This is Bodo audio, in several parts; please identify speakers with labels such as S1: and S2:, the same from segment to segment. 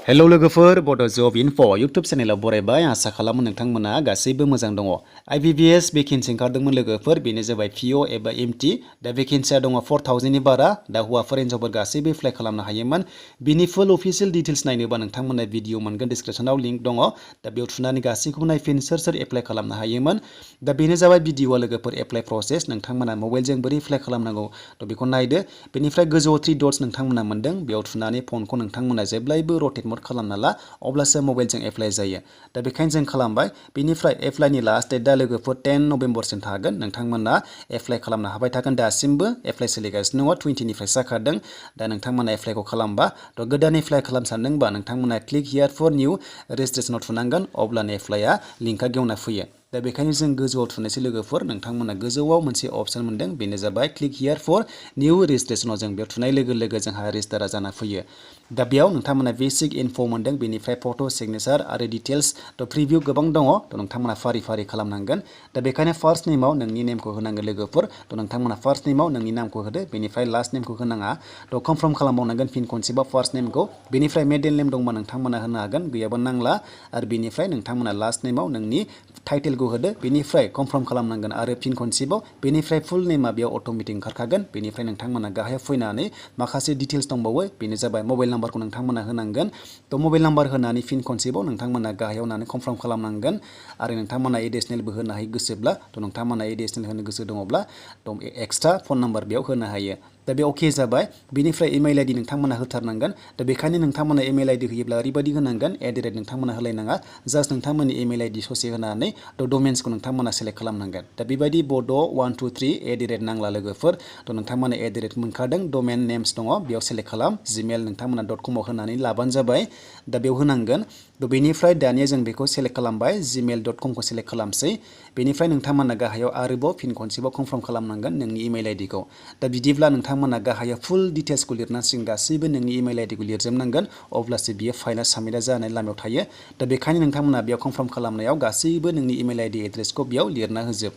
S1: हेलौ लोगोफोर बड' जब इनफो इउटुब चेनेलाव बरायबाय आसा खालामो नोंथांमोना गासैबो मोजां दङ। IBPS भेकेन्सि ओंखारदोंमोन लोगोफोर बेनो जाबाय PO एबा MT दा भेकेन्सिया दङ 4000 नि बारा दा हौवाफोर हिनजावफोर गासैबो एप्लाइ खालामनो हायोमोन। बिनि फुल अफिशियेल डिटेल्स नायनोबा नोंथांमोना भिडिअ मोनगोन डिसक्रिपसनाव लिंक दङ दा बेयाव थुनानै गासैखौबो नायफिन सोर एप्लाइ खालामनो हायोमोन। दा बेनो जाबाय भिडिअ लोगोफोर एप्लाइ प्रसेस नोंथांमोना मबाइलजों बोरै एप्लाइ खालामनांगौ थ' बेखौ नायदो। बेनिफ्राय गोजौआव 3 डट्स नोंथांमोना मोनदों बेयाव थुनानै फनखौ नोंथांमोना जेब्लायबो रटेट खालामना ला अब्लासो मबाइलजों एप्लाइ जायो। दा बेखायनो जों खालामबाय। बेनिफ्राय एप्लाइनि लास्ट डेटआ लोगोफोर 10 नभेम्बरसिम थागोन। नोंथांमोना एप्लाइ खालामनो हाबाय थागोन। दासिमबो एप्लाइ सोलिगासिनो दङ 20 निफ्राय जाखादों। दा नोंथांमोना एप्लाइखौ खालामबा थ' गोदान एप्लाइ खालामनो सानदोंबा नोंथांमोना क्लिक हियार फर निउ रेजिस्ट्रेसनाव थुनांगोन अब्लानो एप्लाइआ लिंकआ गेवना फैयो। दा बेखायनो जों गोजौआव थुनोसै लोगोफोर नोंथांमोना गोजौआव मोनसे अपसन मोनदों बेनो जाबाय क्लिक हियार फर निउ रेजिस्ट्रेसनाव जों बेयाव थुनाय लोगो लोगो जोंहा रेजिस्टारा जाना फैयो। दा बेयाव नोंथांमोना बेसिक इनफो मोनदों बेनिफ्राय फट' सिगनेचार आरो डिटेल्स थ' प्रिभिउ गोबां दङ थ' नोंथांमोना फारि फारि खालामनांगोन। दा बेखायनो फार्स्ट नेमाव नोंनि नेमखौ होनांगोन लोगोफोर थ' नोंथांमोना फार्स्ट नेमाव नोंनि नामखौ होदो बेनिफ्राय लास्ट नेमखौ होनाङा थ' कनफार्म खालामबावनांगोन फिन खनसेबाव फार्स्ट नेमखौ बेनिफ्राय मिडल नेम दंबा नोंथांमोना होनो हागोन गैयाबा नांला आरो बेनिफ्राय नोंथांमोना लास्ट नेमाव नोंनि टाइटेलखौ होदो बेनिफ्राय कनफार्म खालामनांगोन आरो फिन खनसेबाव बेनिफ्राय फुल नेमा बेयाव अट'मेटिक ओंखारखागोन। बेनिफ्राय नोंथांमोना गाहायाव फैनानै माखासे डिटेल्स दंबावो बेनो जाबाय मबाइल नाम्बारखौ नोंथांमोना होनांगोन थ' मबाइल नाम्बार होनानै फिन खनसेबाव नोंथांमोना गाहायाव होनानै कनफार्म खालामनांगोन आरो नोंथांमोना एडिसनेलबो होनो हायो गोसोब्ला थ' नोंथांमोना एडिसनेल होनो गोसो दङब्ला थ' एक्सट्रा फन नाम्बार बेयाव होनो हायो। दा बे अके जाबाय। बेनिफ्राय इमेल आइडि नोंथांमोना होथारनांगोन। दा बेखायनो नोंथांमोना इमेल आइडि होयोब्ला ओरैबायदि होनांगोन एट नोंथांमोना होलायनाङा जास्ट नोंथांमोननि इमेल आइडि ससे होनानै थ' डमेन्सखौ नोंथांमोना सेलेक्ट खालामनांगोन। दा बेबायदि बड' 123 नांला लोगोफोर थ' नोंथांमोना मोनखादों डमेन नेम्स दङ बेयाव सेलेक्ट खालाम जिमेल नोंथांमोना .com आव होनानै लाबानो जाबाय। दा बेयाव होनांगोन थ' बेनिफ्राय दानिया जों बेखौ सेलेक्ट खालामबाय gmail.com खौ सेलेक्ट खालामसै। बेनिफ्राय नोंथांमोना गाहायाव आरोबाव फिन खनसेबाव कनफार्म खालामनांगोन नोंनि इमेल आइडिखौ। दा बिदिब्ला नोंथांमोना गाहायाव फुल डिटेल्सखौ लिरनांसिगोन गासैबो नोंनि इमेल आइडिखौ लिरजोबनांगोन अब्लासो बियो फाइनाल साबमिटआ जानाय लामायाव थायो। दा बेखायनो नोंथांमोना बेयाव कनफार्म खालामनायाव गासैबो नोंनि इमेल आइडि एड्रेसखौ बेयाव लिरना होजोब।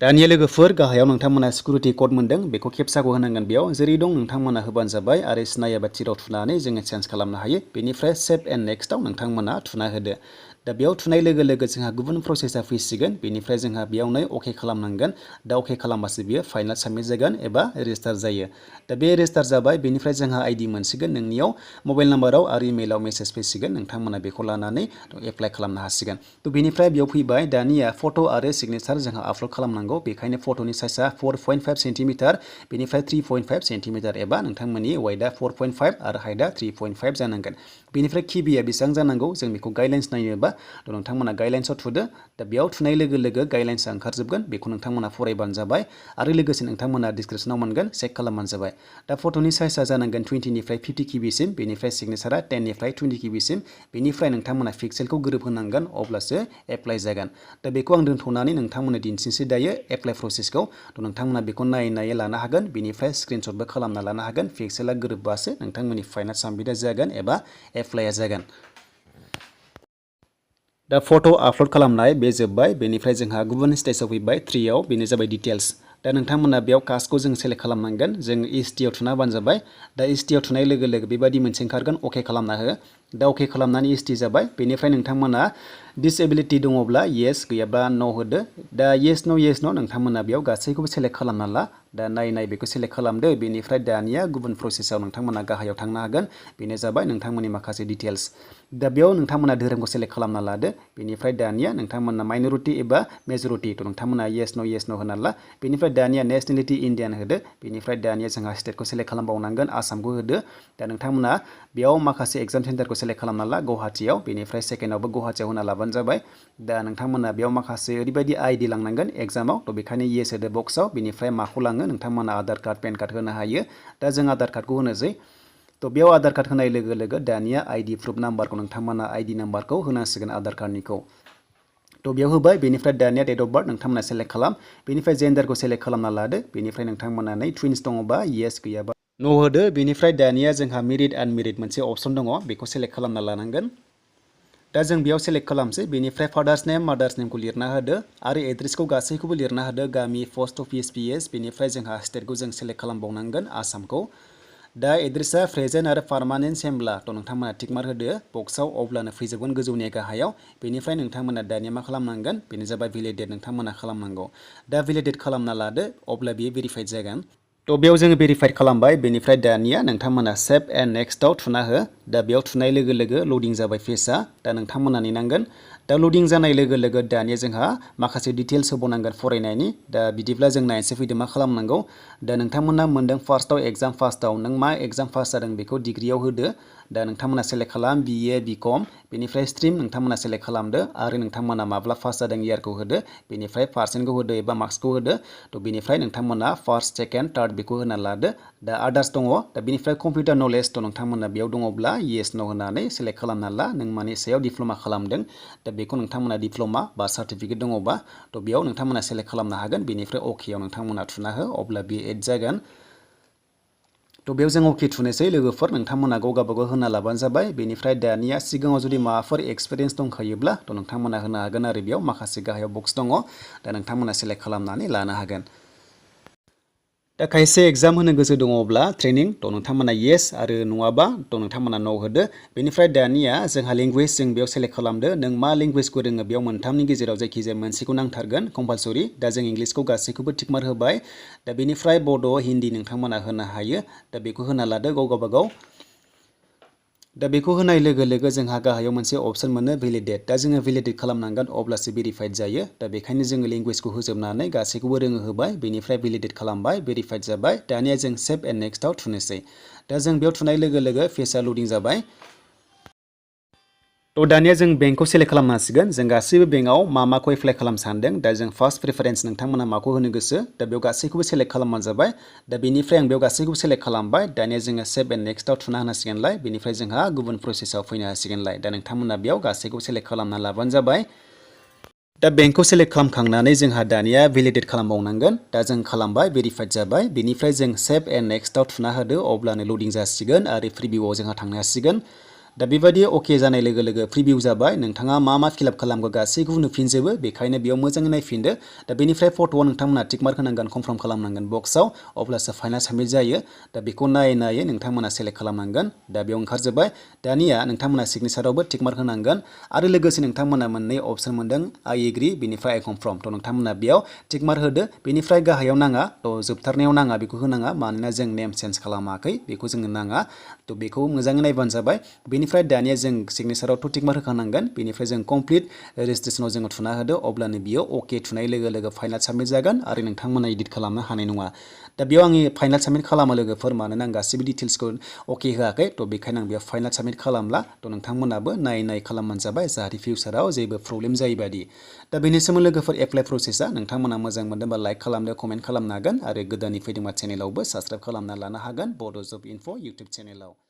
S1: दानिया लोगोफोर गाहायाव नोंथांमोना सिकिउरिटि कड मोनदों बेखौ खेबसाखौ होनांगोन बेयाव जेरै दं नोंथांमोना होबानो जाबाय आरो सिनायाबा थिराव थुनानै जोङो चेन्ज खालामनो हायो। बेनिफ्राय सेभ एन्ड नेक्स्टआव नोंथांमोना थुना होदो। दा बेयाव थुनाय लोगो लोगो जोंहा गुबुन प्रसेसा फैसिगोन बेनिफ्राय जोंहा बेयावनो अके खालामनांगोन। दा अके खालामबासो बियो फाइनाल साबमिट जागोन एबा रेजिस्टार जायो। दा बे रेजिस्टार जाबाय बेनिफ्राय जोंहा आइडि मोनसिगोन नोंनियाव मबाइल नाम्बाराव आरो इमेलाव मेसेज फैसिगोन नोंथांमोना बेखौ लानानै एप्लाइ खालामनो हासिगोन। थ' बेनिफ्राय बेयाव फैबाय दानिया फट' आरो सिगनेचार जोंहा आपल'ड खालामनांगौ बेखायनो फट'नि साइजआ 4.5 सेन्टिमिटार बेनिफ्राय 3.5 सेन्टिमिटार एबा नोंथांमोननि वाइडआ 4.5 आरो हाइटआ 3.5 जानांगोन। बेनिफ्राय किबिया बेसेबां जानांगौ जों बेखौ गाइडलाइन्स नायनोबा थ' नोंथांमोना गाइडलाइन्सआव थुदो। दा बेयाव थुनाय लोगो लोगो गाइडलाइन्सआ ओंखारजोबगोन बेखौ नोंथांमोना फरायबानो जाबाय आरो लोगोसे नोंथांमोना डिसक्रिपसनाव मोनगोन चेक खालामबानो जाबाय। दा फट'नि साइजआ जानांगोन 20 निफ्राय 50 किबिसिम बेनिफ्राय सिगनेचारा 10 निफ्राय 20 किबिसिम बेनिफ्राय नोंथांमोना पिक्सेलखौ गोरोबहोनांगोन अब्लासो एप्लाइ जागोन। दा बेखौ आं दोनथ'नानै नोंथांमोननो दिन्थिनोसै दायो एप्लाइ प्रसेसखौ थ' नोंथांमोना बेखौ नायै लानो हागोन बेनिफ्राय स्क्रिनशटबो खालामना लानो हागोन पिक्सेला गोरोबबासो नोंथांमोननि फाइनाल साबमिटआ जागोन एबा एप्लाइआ जागोन। दा फट' आपल'ड खालामनाय बे जोब्बाय बेनिफ्राय जोंहा गुबुन स्टेजाव फैबाय 3आव बेनो जाबाय डिटेल्स। दा नोंथांमोना बेयाव कास्टखौ जों सेलेक्ट खालामनांगोन जों एसटिआव थुना होबानो जाबाय। दा एसटिआव थुनाय लोगो लोगो बेबायदि मोनसे ओंखारगोन अके खालामना हो। दा अके खालामनानै एसटि जाबाय बेनिफ्राय नोंथांमोना डिसेबिलिटि दङब्ला येस गैयाबा न' होदो। दा येस न' नोंथांमोना बेयाव गासैखौबो सेलेक्ट खालामना ला। दा नाय बेखौ सेलेक्ट खालामदो बेनिफ्राय दानिया गुबुन प्रसेसआव नोंथांमोना गाहायाव थांनो हागोन बेनो जाबाय नोंथांमोननि माखासे डिटेल्स। दा बेयाव नोंथांमोना धोरोमखौ सेलेक्ट खालामना लादो बेनिफ्राय दानिया नोंथांमोना माइनरिटि एबा मेजरिटि थ' नोंथांमोना येस न' होना ला। बेनिफ्राय दानिया नेसनेलिटि इन्डियान होदो बेनिफ्राय दानिया जोंहा स्टेटखौ सेलेक्ट खालामबावनांगोन आसामखौ होदो। दा नोंथांमोना बेयाव माखासे एग्जाम सेन्टारखौ सेलेक्ट खालामना ला गुवाहाटियाव बेनिफ्राय सेकेन्डआवबो गुवाहाटियाव होना लाबानो जाबाय। दा नोंथांमोना बेयाव माखासे ओरैबायदि आइडि लांनांगोन एग्जामाव थ' बेखायनो येस होदो बक्सआव बेनिफ्राय माखौ लाङो नोंथांमोना आधार कार्ड पेन कार्ड होनो हायो। दा जों आधार कार्डखौ होनोसै थ' बेयाव आधार कार्ड होनाय लोगो लोगो दानिया आइडि प्रुफ नाम्बारखौ नोंथांमोना आइडि नाम्बारखौ होनांसिगोन आधार कार्डनिखौ। थ' बेयाव होबाय बेनिफ्राय दानिया डेट अफ बार्थ नोंथांमोना सेलेक्ट खालाम बेनिफ्राय जेन्डारखौ सेलेक्ट खालामना लादो बेनिफ्राय नोंथांमोना टुइन्स दङबा येस गैयाबा न' होदो। बेनिफ्राय दानिया जोंहा मेरिड आनमेरिड मोनसे अपसन दङ बेखौ सेलेक्ट खालामना लानांगोन। दा जों बेयाव सेलेक्ट खालामसै बेनिफ्राय फादार्स नेम मादार्स नेमखौ लिरना होदो आरो एड्रेसखौ गासैखौबो लिरना होदो गामि पस्ट अफिस पिएस बेनिफ्राय जोंहा स्टेटखौ जों सेलेक्ट खालामबावनांगोन आसामखौ। दा एड्रेसा प्रेजेन्ट आरो पार्मानेन्ट सेमब्ला थ' नोंथांमोना टिक मार्क होदो बक्सआव अब्लानो फैजोबगोन गोजौनि गाहायाव बेनिफ्राय नोंथांमोना दानिया मा खालामनांगोन बेनो जाबाय भेलिडेट नोंथांमोना खालामनांगौ दा भेलिडेट खालामना लादो अब्ला बेयो भेरिफाइड जागोन थ' बेयाव जोङो भेरिफाइड खालामबाय बेनिफ्राय दानिया नोंथांमोना सेभ एन्ड नेक्स्टआव थुना हो दा बेयाव थुनाय लोगो लोगो लडिं जाबाय पेजआ दा नोंथांमोना नेनांगोन दा लडिं जानाय लोगो लोगो दानिया जोंहा माखासे डिटेल्स होबावनांगोन फरायनायनि दा बिदिब्ला जों नायनोसै फैदो मा खालामनांगौ दा नोंथांमोना मोनदों फार्स्टआव एग्जाम फार्स्टआव नों मा एग्जाम पास जादों बेखौ डिग्रियाव होदो दा नोंथांमोना सेलेक्ट खालाम BA BCom बेनिफ्राय स्ट्रिम नोंथांमोना सेलेक्ट खालामदो आरो नोंथांमोना माब्ला पास जादों इयारखौ होदो बेनिफ्राय पार्सेन्टखौ होदो एबा मार्क्सखौ होदो थ' बेनिफ्राय नोंथांमोना फार्स्ट सेकेन्ड थार्ड बेखौ होना लादो दा आदार्स दङ दा बेनिफ्राय कम्पिउटार नलेज थ' नोंथांमोना बेयाव दङब्ला येस नो होनानै सेलेक्ट खालामना ला नों मानि सायाव डिप्ल'मा खालामदों दा बेखौ नोंथांमोना डिप्ल'मा बा सार्टिफिकेट दङबा थ' बेयाव नोंथांमोना सेलेक्ट खालामनो हागोन बेनिफ्राय अकेआव नोंथांमोना थुना हो अब्ला बे एड जागोन थ' बेयाव जों अके थुनोसै लोगोफोर नोंथांमोना गावगाबागाव होना लाबानो जाबाय बेनिफ्राय दानिया सिगाङाव जुदि माबाफोर एक्सपिरियेन्स दंखायोब्ला थ' नोंथांमोना होनो हागोन आरो बेयाव माखासे गाहायाव बक्स दङ दा नोंथांमोना सेलेक्ट खालामनानै लानो हागोन दा खायसे एग्जाम होनो गोसो दङब्ला ट्रेनिं थ' नोंथांमोना येस आरो नङाबा थ' नोंथांमोना न' होदो बेनिफ्राय दानिया जोंहा लेंगुवेज जों बेयाव सेलेक्ट खालामदो नों मा लेंगुवेजखौ रोङो बेयाव मोनथामनि गेजेराव जायखिजाया मोनसेखौ नांथारगोन कम्पालसरि दा जों इंलिसखौ गासैखौबो टिक मार्क होबाय दा बेनिफ्राय बड' हिन्दी नोंथांमोना होनो हायो दा बेखौ होना लादो गावगाबागाव दा बेखौ होनाय लोगो लोगो जोंहा गाहायाव मोनसे अपसन मोनो भेलिडेट दा जोङो भेलिडेट खालामनांगोन अब्लासो भेरिफाइड जायो दा बेखायनो जोङो लेंगुवेजखौ होजोबनानै गासैखौबो रोङो होबाय बेनिफ्राय भेलिडेट खालामबाय भेरिफाइड जाबाय दानिया जों सेभ एन्ड नेक्स्टआव थुनोसै दा जों बेयाव थुनाय लोगो लोगो पेजआ लडिं जाबाय थ' दानिया जों बेंकखौ सेलेक्ट खालामनांसिगोन जों गासैबो बेंकआव माखौ एप्लाइ खालामनो सानदों दा जों फार्स्ट प्रिफारेन्स नोंथांमोना माखौ होनो गोसो दा बेयाव गासैखौबो सेलेक्ट खालामबानो जाबाय दा बेनिफ्राय आं बेयाव गासैखौबो सेलेक्ट खालामबाय दानिया जोङो सेभ एन्ड नेक्स्टआव थुना होनांसिगोनलाय बेनिफ्राय जोंहा गुबुन प्रसेसआव फैनो हासिगोनलाय दा नोंथांमोना बेयाव गासैखौबो सेलेक्ट खालामना लाबानो जाबाय दा बेंकखौ सेलेक्ट खालामखांनानै जोंहा दानिया भेलिडेट खालामबावनांगोन दा जों खालामबाय भेरिफाइड जाबाय बेनिफ्राय जों सेभ एन्ड नेक्स्टआव थुना होदो अब्लानो लडिं जासिगोन आरो प्रिभिउआव जोंहा थांनो हासिगोन दा बेबायदि अके जानाय लोगो लोगो प्रिभिउ जाबाय नोंथाङा मा फिलआप खालामगो गासैखौबो नुफिनजोबो बेखायनो बेयाव मोजाङै नायफिनदो दा बेनिफ्राय फट'आव नोंथांमोना टिक मार्क होनांगोन कनफार्म खालामनांगोन बक्सआव अब्लासो फाइनाल साबमिट जायो दा बेखौ नायै नोंथांमोना सेलेक्ट खालामनांगोन दा बेयाव ओंखारजोबबाय दानिया नोंथांमोना सिगनेचारावबो टिक मार्क होनांगोन आरो लोगोसे नोंथांमोना मोननै अपसन मोनदों आइ एग्रि बेनिफ्राय आइ कनफार्म थ' नोंथांमोना बेयाव टिक मार्क होदो बेनिफ्राय गाहायाव नाङा थ' जोबथारनायाव नाङा बेखौ होनाङा मानोना जों नेम चेन्ज खालामाखै बेखौ जोङो नाङा थ' बेखौ मोजाङै नायबानो जाबाय बेनिफ्राय दानिया जों सिगनेचाराव टिक मार्क होखानांगोन बेनिफ्राय जों कमप्लिट रेजिस्ट्रेसनाव जोङो थुना होदो अब्लानो बियो अके थुनाय लोगो लोगो फाइनाल साबमिट जागोन आरो नोंथांमोना एडिट खालामनो हानाय नङा दा बेयाव आङो फाइनाल साबमिट खालामो लोगोफोर मानोना आं गासैबो डिटेल्सखौ अके होआखै थ' बेखायनो आं बेयाव फाइनाल साबमिट खालामला थ' नोंथांमोनाबो नायै खालामबानो जाबाय जाहाथे फिउचाराव जेबो प्रब्लेम जायैबादि दा बेनि सोमोन्दै लोगोफोर एप्लाइ प्रसेसा नोंथांमोना मोजां मोनदोंबा लाइक खालामदो कमेन्ट खालामनो हागोन आरो गोदाननि फैदोंबा चेनेलावबो साबस्क्राइब खालामना लानो हागोन बड' जब इनफो इउटुब चेनेलाव